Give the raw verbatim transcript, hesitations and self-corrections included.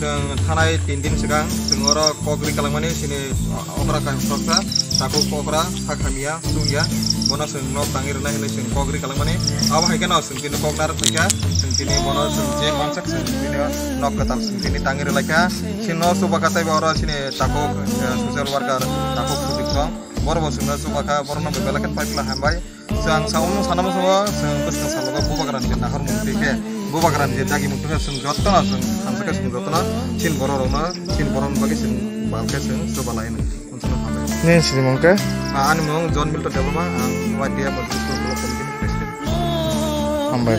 Chwng thanai tin din swkang chwng oro kok ri kalangmani chini okra kaisa khoroksa takhuk okra ha khamya sukya bono chwng nok tangwi rwnai hinwi chwng kok ri kalangmani. Abo hai kheno chwng tini kok narwk phaikha, chwng tini bono chwng je mansak chwng tini nok kwtal chwng tini tangwi rwlaikha. Chini nok chubacha teibo oro chini takhuk, eh, social worker takhuk Sudik Song. Borok bo chwngno chubakha, borokno bo belai kheno paipla hambai. Chwng ang sa omo sana muchungo, chwng bwskang salogo bubagrani je nahormung twi khe, bubagrani je dagimung twi khe, chwng jotono chwng thansa khe chwng jotono chin borok rokno, chin borokni bagwi chwng bal khe chwng chubalai hwnwi. Nini sinimung khe? Ah, ani mung John Milton Debbarma, ang Y T F Block Committee ni President. Hambai.